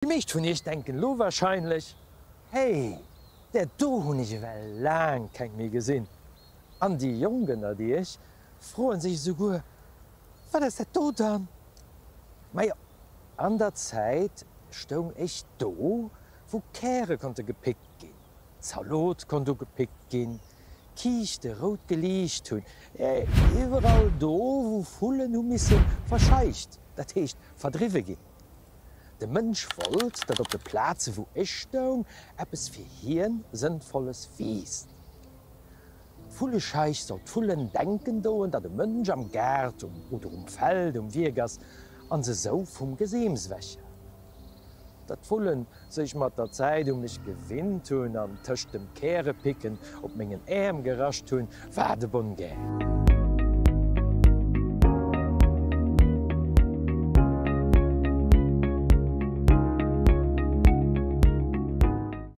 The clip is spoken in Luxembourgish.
Déi meescht vun iech denken elo wahrscheinlech, Hey, där do hunn ech ewell laang keng méi gesinn. An déi Jonk ënnert iech froen sech esouguer, Wat ass dat do dann? Majo, an der Zäit stoung ech do, wou Käre konnte gepickt ginn, Zalot konnt ugepickt ginn, Kiischte rout geliicht hunn, iwwerall do, wou Vullen hu misse verscheicht, dat heescht verdriwwe ginn. De Mënsch wollt, datt op de Plaze wou ech stoung, eppes fir hien Sënnvolles wiisst. D'Vullescheich soll d'Vullen denken doen, datt e Mënsch am Gaart oder um Feld um Wierk ass an se sou vum Geseems ewechhält. Datt d'Vullen sech mat der Zäit u mech gewinnt hunn an tëscht dem Kärepicken op mengen Äerm gerascht hunn, war de Bonne Guerre.